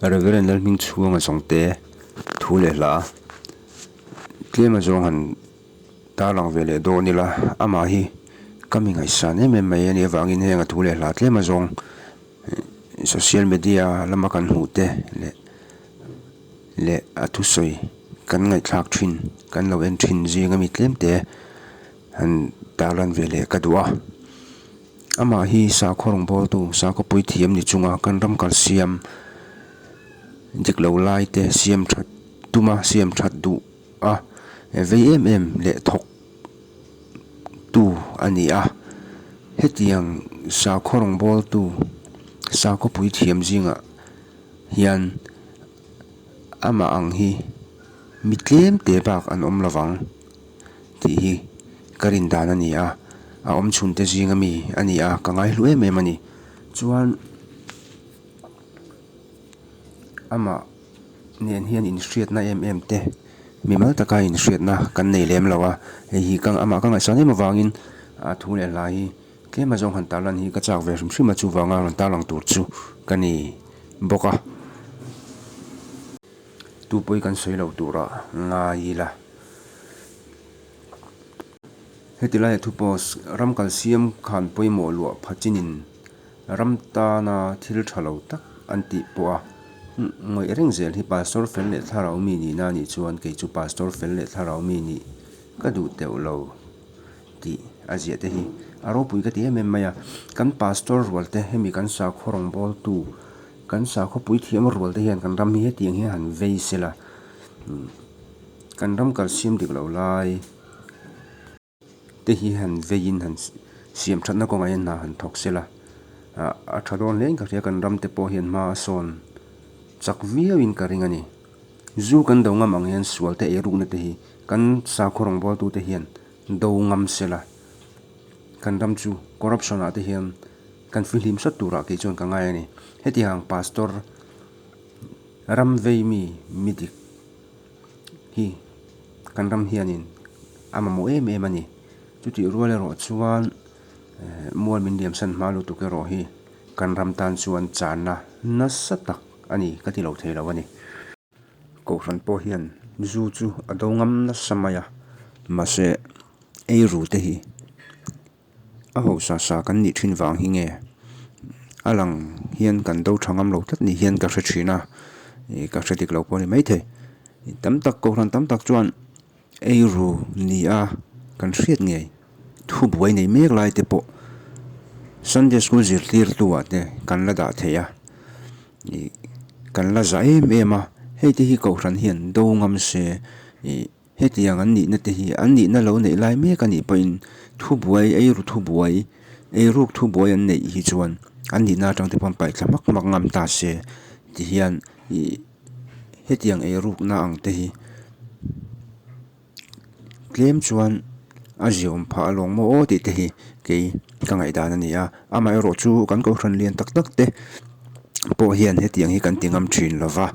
Reverend Lalhmingchhuanga zawngte thu leh hla tlem a zawng han tarlang ve leh dawn ila, amah hi ka mi ngaihsan em em mai a nih avangin heng a thu leh hla tlem a zawng social media lama kan hmuh te leh leh a thusawi kan ngaihthlak thin kan lo en thin zing ami tlem te han tarlan ve leh ka duh a. Amah hi sakhaw rawngbawltu, sakhaw puithiam ni chunga kan ram kal siam dik lo lai te siam that tuma siam that duh a vei em em leh thawk tu a ni a. Hetiang sakhaw rawngbawltu, sakhaw puithiam zingah hian amah ang hi mi tlem te bak an awm lovang. Tih hi ka rin dan a ni a, a awm chhun te zing ami a ni a, ka ngai hlu em em a ni. Chuan amah nen hian inhriatna em em te, mimal taka inhriatna kan nei lem lo a, hei hi ka amah ka ngaihsan em avangin a thu leh hla hi tlem azawng han tarlan hi ka chak ve hrim hrim a, chuvanga rawn tarlang tur chu ka ni bawk a. Tupui kan sawi lo turah ngai ila. Heti laia thu post ram kal siam khan pawimawh luah pha chinin ram tana thil tha lo tak an tih pawh a ngawih reng zel hi Pastor fel leh thlarau mi nihna anih chuan kei chu Pastor fel leh thlarau mi nih ka duh teuh lo tih a ziah te hi a ropui ka ti em em mai a. Kan Pastor rual te hemi kan sakhaw rawngbawltu Kan sakhaw puithiam rual te hian kan ram hi hetiang hian han vei sela, kan ram kal siam dik loh lai te hi han veiin han siam thatna kawngah hian hna han thawk sela, a tha dawn hle in ka hria kan ram te pawh hian hma a sawn chak viau in ka ring a ni. Zu kan do ngam ang hian sual te eirukna te hi kan sakhaw rawngbawltu te hian do ngam sela, kan ram chu corruption ah te hian Kan fihlim sawt turah kei chuan ka ngai a ni. Hetiang Pastor ram vei mi mi dik hi kan ram hianin a mamawh em em a ni. Chutih rual erawh chuan mual min liamsan hma lutuk erawh hi kan ram tan chuan channa nasa tak a ni ka ti lo thei lo a ni. Kohhran pawh hian zu chu a do ngam nasa mai a, mahse eiru te hi. A hausa sa kan nih thin vang hi nge a lang hian kan do tha ngam lo tlat ni hian ka hre thin a, ih ka hre dik lo pawh a ni maithei. Tam tak kohhran tam tak chuan eiru ni a kan hriat ngei thu buai nei mek lai te pawh Sunday school zirtirtu ah te kan la dah thei a, ih kan la za em em a, hei te hi kohhran hian do ngam se ih. Hetiang an nihna te hi an nihna lo neih lai mek a nih pawhin thubuai, eiru thubuai, eiruk thubuai an neih hi chuan an nihna atang te pawh an paih thla hmak hmak ngam ta se ti hian ih hetiang eirukna ang te hi tlem chuan a ziaawm phah alawng maw aw tih te hi kei ka ngaihdan a ni a, amaherawh chu kan kohhran lian tak tak te pawh hian hetiang hi kan ti ngam thin lova.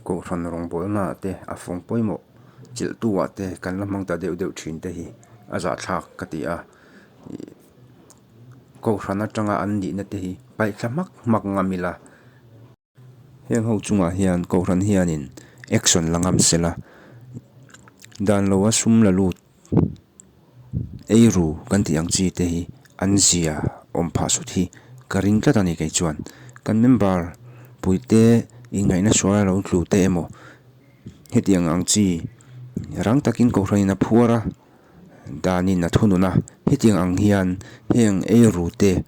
Kohhran rawngbawlnaah te a fawng pawimawh chilhtuah te kan la hmang ta deuh deuh thin te hi a zahthlak ka ti a, ih kohhran atanga an nihna te hi paih thla hmak hmak ngam ila. Heng ho chungah hian kohhran hianin action la ngam sela, dan loa sum la lut. Eiru kan tih ang chi te hi an zia awm phah sut hi ka ring tlat a ni kei chuan. Kan member puite inngaihna sual a lo tlu te emaw hetiang ang chi rang takin kohhranin a phuar a, danin a thunun a, hetiang ang hian heng eiru te.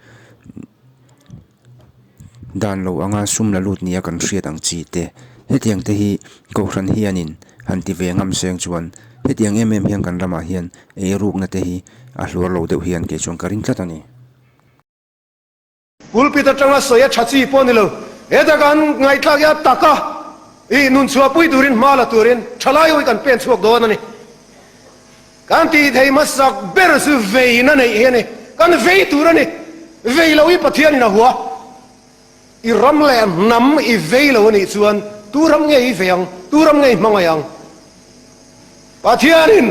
Dan lo anga sum la lut nia kan hriat ang chi te. Hetiang te hi Kohhran hianin han ti ve ngam seng chuan hetiang em em hian kan ramah hian eirukna te hi a hluar lo deuh hian kei chuan ka ring tlat a ni. Pulpit atanga sawi a tha chi pawh a ni lo. Heta kan ngaihthlak hi a tak a, ih nun chhuahpui turin hma la turin thalai ho hi kan pen chhuak dawn a ni. Kan tih thei hmasak ber chu veina neih hi a ni. Kan vei tur a ni. Vei lo hi Pathianin a hua. I ram leh hnam i vei lo a nih chuan tu ram nge i vei ang? Tu ram nge i hmangaih ang? Pathianin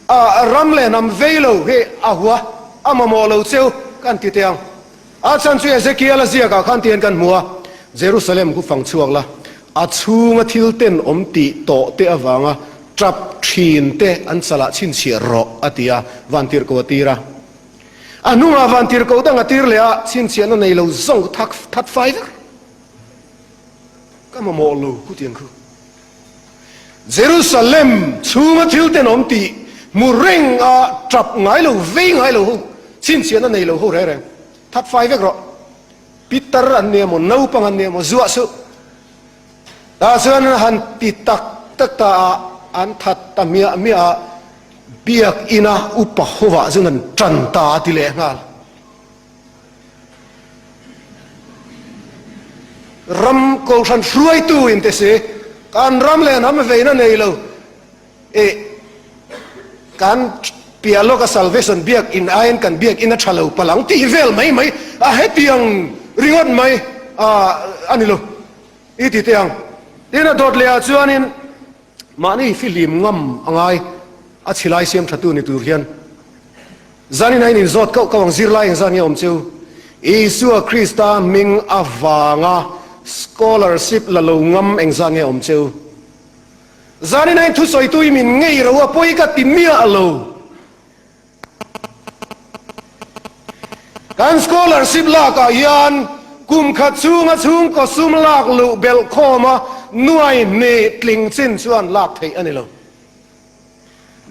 a ram leh hnam vei lo hi a hua, a mamawh lo cheu kan ti teh ang. A chhan chu Ezekiel-a ziakah khan tihian kan hmu a. Jerusalem khu fang chhuak la, a chhunga thil tenawm tih tawh te avanga tap thin te an chalah chhinchhiah rawh, a ti a, vantirhkoh a tir a. A hnungah vantirhkoh dang a tir leh a, chhinchhiahna nei lo zawng thak that fai vek. Ka mamawh lo khutiang khu. Jerusalem chhunga thil tenawm tih hmu reng a tap ngai lo, vei ngai lo ho, chhinchhiahna nei lo ho reng reng that fai vek rawh. Pitar an ni emaw, naupang an ni emaw zuah suh. Tah chuan an han ti tak tak ta a, an that ta hmiah hmiah a, biakina upa hovah chuan an tan ta a ti leh nghal. Ram kohhran hruaitu in te si, kan ram leh hnam veina nei lo e, kan piah lawka salvation biak in aiin kan biak in a tha lo palang tih vel mai mai a hetiang ringawt mai a ni lo i ti teh ang. Tin a dawt leh ah chuanin Mahni fihlim ngam a ngai, a chhilai siam thatu ni tur hian zanin a in inzawt kauh kauh ang zirlai engzat nge awm cheu? Isua Krista hming avanga scholarship la lo ngam engzat nge awm cheu? Zanin a in thusawitu i min ngei ro a pawi ka ti miah lo. Kan scholarship lakah hian kum khat chhunga chhungkaw sum lak luh belh khawma nuai hnih tling chin chuan lak theih a ni lo.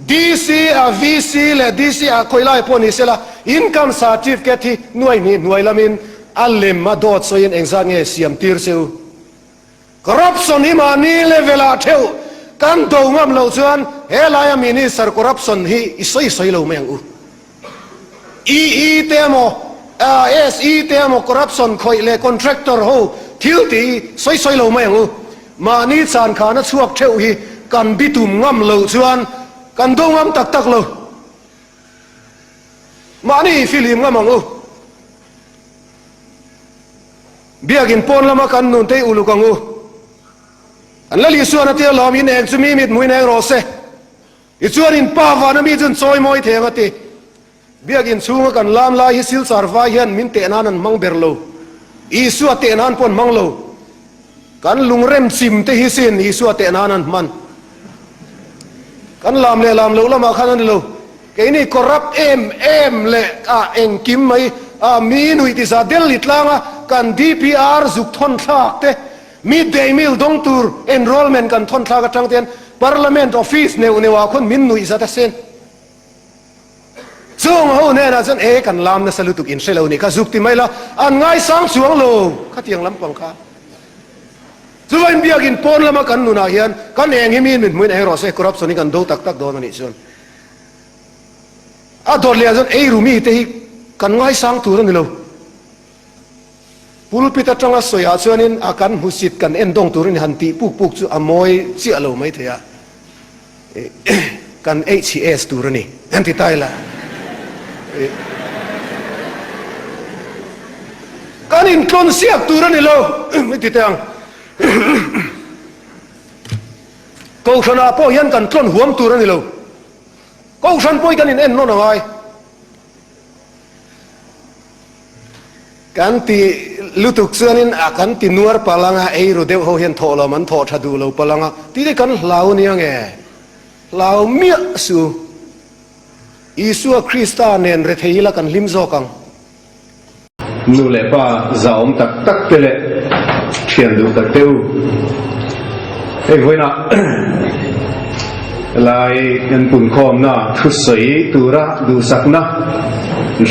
DC a VC leh DC ah khawi lai pawh ni sela income certificate hi nuai hnih hnuai lamin a lem a dawt sawiin engzat nge siam tir che u? Corruption hi mahni level ah theuh kan do ngam loh chuan he laia minister corruption hi i sawi sawi lo mai ang u. EE te emaw SE te emaw corruption khawih leh contractor ho thil tih hi sawi sawi lo mai ang u. Mahni chan khana chhuak theuh hi kan bitum ngam loh chuan kan do ngam tak tak lo. Mahni i fihlim ngam ang u. Biakin pawn lama kan nun te uluk ang u. An Lal Isuan a tia lawm in eng chu mi mit hmuin eng rawh se. I chuan in pa vana mi chun chawi mawi thei ang a ti. Biakin chhunga kan lam lai hi Silchar vai hian min teh nan an hmang ber lo. Isua teh nan pawh an hmang lo. Kan lungrem chim te hi sin Isua teh nan an hman. Kan lam leh lam loh lamah khan a ni lo. Keini corrupt em em leh ah engkim mai ah mi nuih ti za Delhi tlanga kan DPR zuk thawn thlak te, mid day meal dawng tur enrollment kan thawn thlak atang te hian Parliament office neuh neuh ah khawn min nuih zat a sin. Chung ho hnenah chuan e kan lam nasa lutuk in hre lo nih kha zuk ti mai la an ngaisang chuang lo khatiang lampang kha. Chuvain biakin pawn lama kan nunah hian kan eng hi miin min hmuin eng rawh se corruption hi kan do tak tak dawn a nih chuan a dawt leh ah chuan eiru mite hi kan ngaisang tur a ni lo. Pulpit atanga sawi ah chuanin a kan hmusit kan en dawng turin han tih puk puk chu a mawi chiah lo mai thei a, kan HCS tur a ni an ti ta ila. Kan intlawn siak tur a ni lo i ti teh ang. Kohhranah pawh hian kan tlawn huam tur a ni lo. Kohhran pawh hi kan in en nawn a ngai. Kan ti lutuk chuanin a kan ti nuar palh ang a, ei ru deuh ho hian thawh lo an thawh tha duh lo palh ang a, tih te kan hlau nia nge? Hlau miah su. Isua Krista nen rethei ila kan hlim zawk ang. Nu leh pa zahawm tak tak te leh thian duh tak te u. Hei vawiinah helai kan punkhawmna thusawi tura duhsakna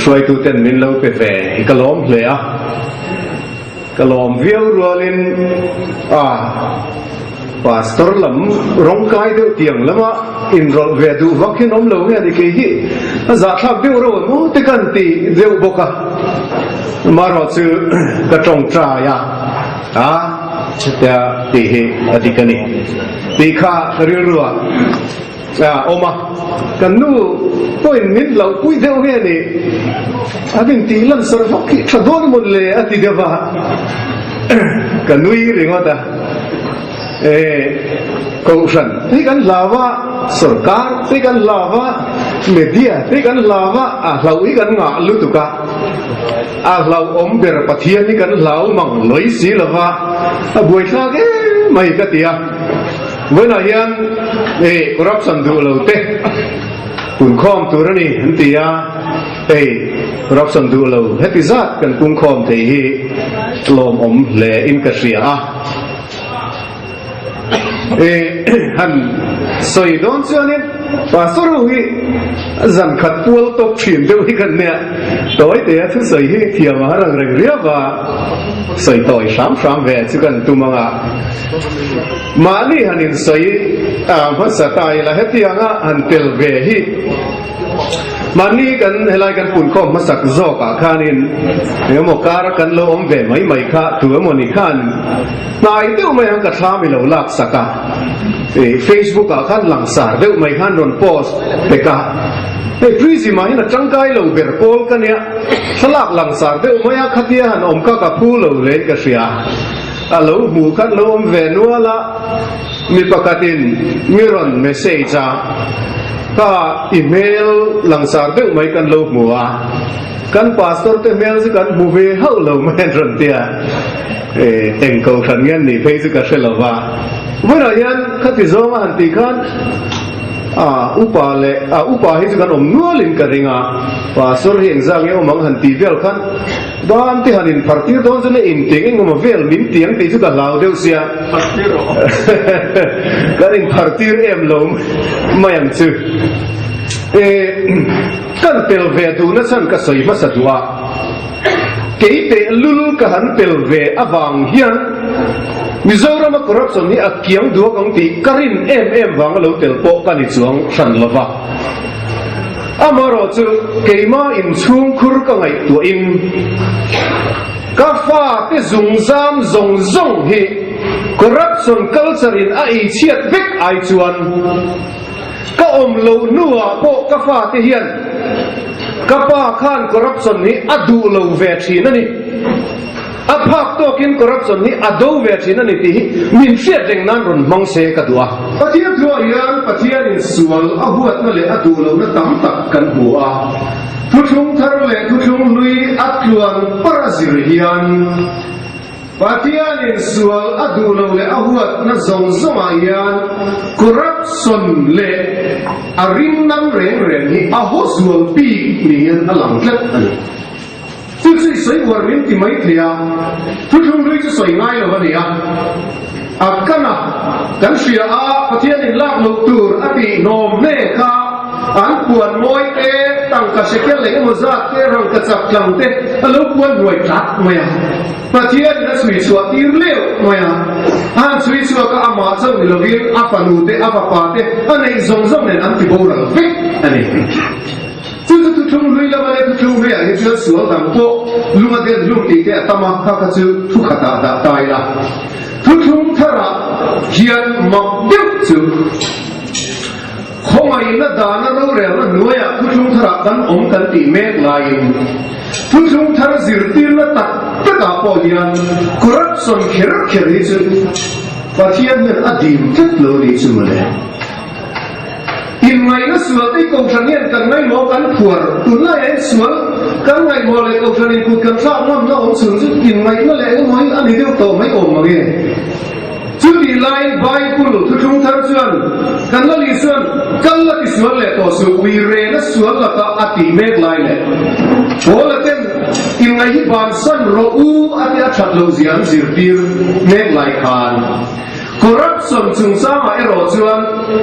hruaituten min lo pe ve hi ka lawm hle a. Ka lawm viau rualin a Pastor lam rawngkai deuh tiang lama inrawlh ve duh vak hian awm lo nge ni kei hi a zahthlak deuh reuh ang aw te kan ti deuh bawk a. Amaherawh chu ka tawngtai a, a chutia tih hi a dik a ni tih kha ka rilru ah a awm a. Kan nu pawhin min hlauhpui deuh nge ni an intih lansar vak hi tha dawn emaw le a ti deuh a, ka nui ringawt a. E, Kohhran te kan hlau a, sorkar te kan hlau a, media te kan hlau a, a hlauh hi kan ngah lutuk a. A hlauhawm ber Pathian hi kan hlau mang lawih si lo va, a buaithlak em mai ka ti a. Vawiinah hian hei corruption duh lo te punkhawm tur a ni an ti a, hei corruption duh lo heti zat kan pungkhawm thei hi tlawmawm hle in ka hria a. Han sawi dawn chuanin Pastor ho hi zan khat pual tawp thin deuh hi kan nia, tawi te a thusawi hi thiam a har ang reng riau a, sawi tawi hram hram ve chu kan tum ang a. Mahni han insawi hmasa ta ila hetianga han tel ve hi Mahni kan helai kan punkhawm hmasak zawkah khanin engemaw kar kan lo awm ve mai mai kha tu emaw ni khan hnai deuh mai ang ka thlam i lo laksak a, ih Facebook ah khan langsar deuh mai khan rawn post pek a, hei Prism ah hian a tangkai lo ber pawl ka nia, thlalak langsar deuh mai a khatia han awm kha ka phu lo hlein ka hria, a lo hmu khan lo awm ve nual a. Mi pakhatin mi rawn message a, Kha i hmel langsar deuh mai kan lo hmu a, kan pastor te hmel chu kan hmu ve hauh lo mai an rawn ti a, eng kohhran nge an nih phei chu ka hre lo va. Vawiinah hian khati zawnga han tih khan upa leh upa hi chu kan awm nualin ka ring a, pastor hi engzah nge awm ang han tih vel khan, Ban te han inphar tir dawn chuan a intiang engemaw vel min tiang tih chu ka hlau deuh sia. Kan inphar tir em lo mai ang chu. E, kan tel ve duhna chhan ka sawi hmasa duh a, kei teh lul ka han tel ve avang hian Mizorama corruption hi a kiang duak ang tih ka rin em em vanga lo tel pawh ka ni chuang hran lova. Amaherawhchu keimah inchhungkhur ka ngaihtuahin ka fate zungzam zawng zawng hi corruption culture in a eichhiat vek ai chuan ka awm loh hnuah pawh ka fate hian ka pa khan corruption hi a duh lo ve thin a ni. A phak tawkin corruption hi a do ve thin a ni tih hi min hriat reng nan rawn hmang se ka duh a. Pathian thuah hian Pathianin sual a huatna leh a duh lohna tam tak kan hmu a. Thuthlung thar leh thuthlung hlui a tluan par a zir hian Pathianin sual a duh loh leh a huatna zawng zawngah hian corruption leh a ringnam reng reng hi a haw zual bik niin a lang tlat a ni. Chu chu i sawi uar min ti mai thei a, thuthlung hlui chu sawi ngai lo a ni a. A kan a, kan hria a, Pathianin lak loh tur a tih hnawm hle kha an puan mawi te, tangka shekel leh emaw zat te, rangka chak tlang te a lo puan hnuai tlat mai a. Pathianin a chhui chhuah tir leuh mai a, a han chhui chhuak a, amah chauh ni lovin a fanu te, a fapa te, a neih zawng zawng nen an ti boral vek a ni. Chu chu thuthlung hlui lama leh thuthlung hluiah hi chuan sual dang pawh lung a den hlum tih te a tam a, kha kha chu thu khatah dah ta ila. Thuthlung tharah hian mak deuh chu khawngaihna dana rorelna hnuaiah thuthlung tharah kan awm kan tih mek laiin thuthlung thar zirtirna tak takah pawh hian corruption kher kher hi chu Pathian hian a dim tlat lo nih chu mawle. Inngaihna sual te kohhran hian kan ngaihmawh kan phuar, tunlaiah hian sual kan ngaihmawh leh kohhran in kut kan thlak ngamna awm chhun chu inngaihna leh engemaw hi a ni deuh tawh mai awm mang e. Chutih laiin Bible thuthlung thar chuan kan la lih chuan kal la ti sual leh tawh suh uirena sual lakah a tih mek lai leh Paula ten inngaih hi bansan rawh u a tia that loh zia an zirtir mek lai khan Corruption chungchangah erawh chuan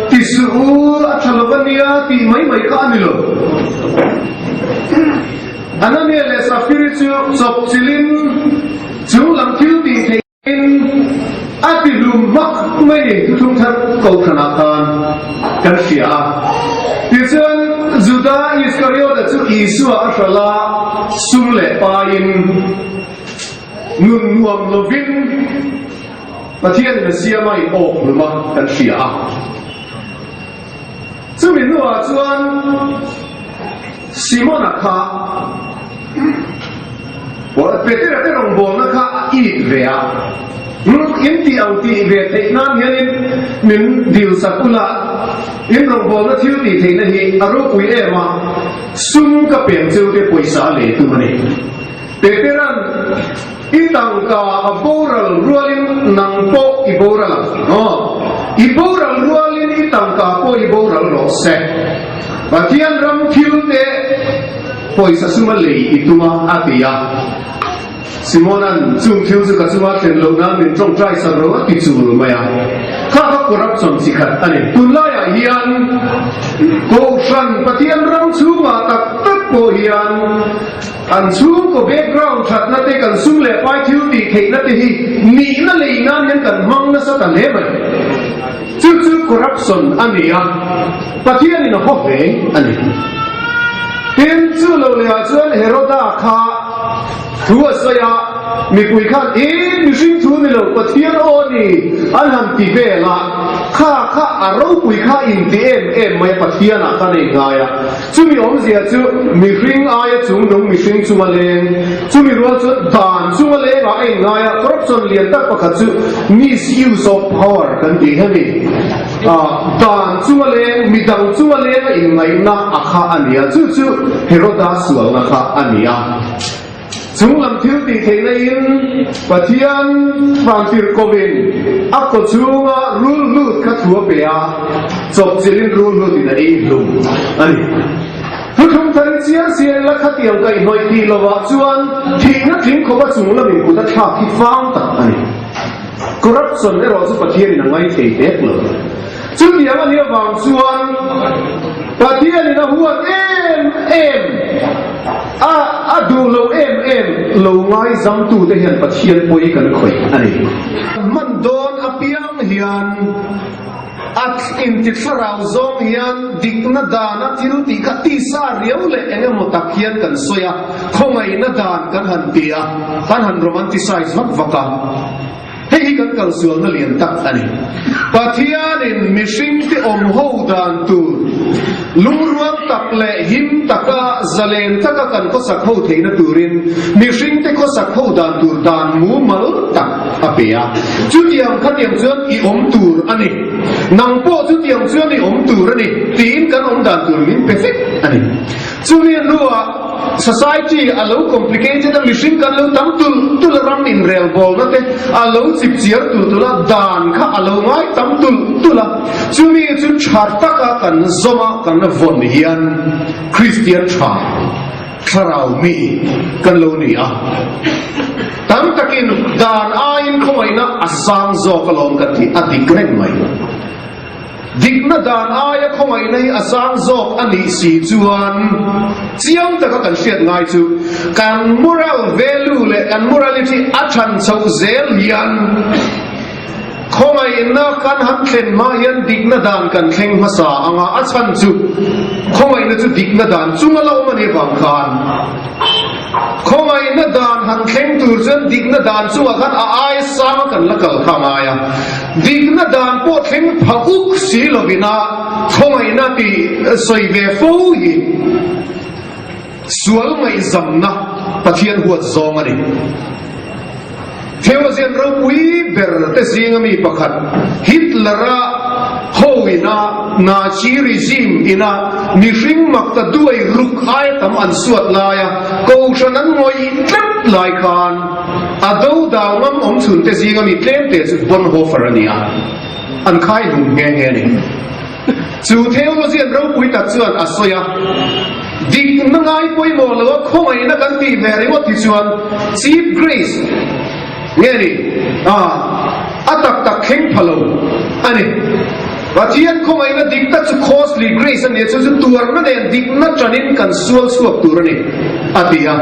ti suh u, a tha lo a nia tih mai mai kha a ni lo. Anania leh Safiri chu chawpchilhin chung lam thil tih theihin a ti hlum hmak mai ni thuthlung thar kohhranah khan kan hria a. Tichuan Juda Iskariota chu Isua a hralh a, sum leh paiin nun nuam lovin, Pathianin a siam a in awk hlum a kan hria a. Chumi hnuah chuan Simona kha Petera te rawngbawlna kha a it ve a, in tih ang tih ve theih nan hianin min dil sak ula, in rawngbawlna thil tih theihna hi a ropui em a, sum ka peng cheu te pawisa a lei tum a ni. Petera'n I tangka a boral rualin nang pawh i boral ang. Aw, i boral rualin i tangka pawh i boral rawh se. Pathian ram thil te pawisa suma lei i tum a, a ti a. Simona'n chung thil chu ka chunga thlen loh nan min tawngtai sak ro a ti chul mai a. Kha kha corruption chi khat a ni. Tunlaiah hian Kohhran Pathian ram chhungah tak tak pawh hian Kan chhungkaw background thatna te, kan sum leh pai thil tih theihna te hi nihna lei nan hian kan hmang nasa ta hle mai. Chu chu corruption a ni a, Pathianin a haw hle a ni. Tin, chu lo lehah chuan Heroda kha thu a sawi a, mipui khan, Ih, mihring thu ni lo, Pathian aw ni, an han ti vel a, kha kha a ropui kha inti em em mai a, Pathianah khan a inngai a. Chumi awmzia chu mihring aia chungnung mihring chunga leng, chumi rual chuan dan chunga lengah a inngai a, corruption lian tak pakhat chu misuse of power kan tih hemi dan chunga leng, midang chunga leng a inngaihna a kha a ni a, chu chu Heroda sualna kha a ni a. Chung lam thil tih theihna in Pathian vantirhkawmin a kaw chhunga rul hlut kha thu a pe a, chawpchilhin rul hlut in a ei hlum a ni. Thuthlung thar i chiar sial ila khatiang kaihhnawih tih lovah chuan thihna tling khawpa chung lamin kut a thlak hi fang tak a ni. Corruption erawh chu Pathian in a ngai thei tek lo. Chutiang a nih avang chuan Pathianin a huat em em a, a duh lo em em lo ngaizamtute hian Pathian pawi kan khawih a ni. Hman dawn apiang hian a inti thlarau zawng hian dikna dana thil tih kha tisa riau leh eng emaw tak hian kan sawi a, khawngaihna dan kan han ti a, kan han romanticize vak vak a. Hei hi kan kalsualna lian tak a ni. Pathianin mihringte awm ho dan tur lungrual tak leh him taka zalen taka kan khawsak ho theihna turin mihringte khawsak ho dan tur dan mumal tak a pe a. Chutiang khatiang chuan i awm tur a ni. Nang pawh chutiang chuan i awm tur a ni tiin kan awm dan tur min pe vek a ni. Chumi hnuah society a lo complicated a, mihring kan lo tam tulh tulh a, ram inrelbawlna te a lo chip chiar tulh tulh a, dan kha a lo ngai tam tulh tulh a, chumi chu tha taka kan zawm a, kan vawn hian Kristian tha thlarau mi kan lo ni a. Tam takin dan aiin khawngaihna a sang zawk alawm kan tih a dik reng mai. Dikna dan aia khawngaihna hi a sang zawk a nih si chuan chiang taka kan hriat ngai chu kan moral value leh kan morality a than chhoh zel hian khawngaihna kan han thlen hma hian dikna dan kan thleng hmasa ang a, a chhan chu khawngaihna chu dikna dan chunga la awm a nih avang khan khawngaihna dan han thleng tur chuan dikna dan chungah khan a aia sanga kan la kal kha a ngai a. Dikna dan pawh thleng pha uk si lovin a khawngaihna tih sawi ve fo hi sual ngaihzamna Pathian huat zawng a ni. Theologian ropui ber te zinga mi pakhat Hitler-a ho ina Nazi regime ina mihring makta duai ruk aia tam an suat laia kohhran an ngawih tlat lai khan A do dau ngam awm chhun te zinga mi tlem te chu Bonhoeffer a ni a, an khai hlum nghe nghe a ni. Chu theologian ropui tak chuan a sawi a, Dikna ngai pawimawh lo a khawngaihna kan tih ve ringawt hi chuan cheap grace nge ni a, a tak tak thleng pha lo a ni. Pathian khawngaihna dik tak chu costly grace a ni a, chu chu tuarna nen dikna tanin kan sual chhuak tur a ni, a ti a.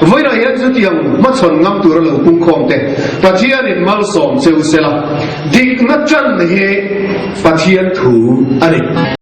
Vawiinah hian chutiang hmachhawn ngam tura lo pungkhawm te Pathianin malsawm cheu sela, dikna tan hi Pathian thu a ni.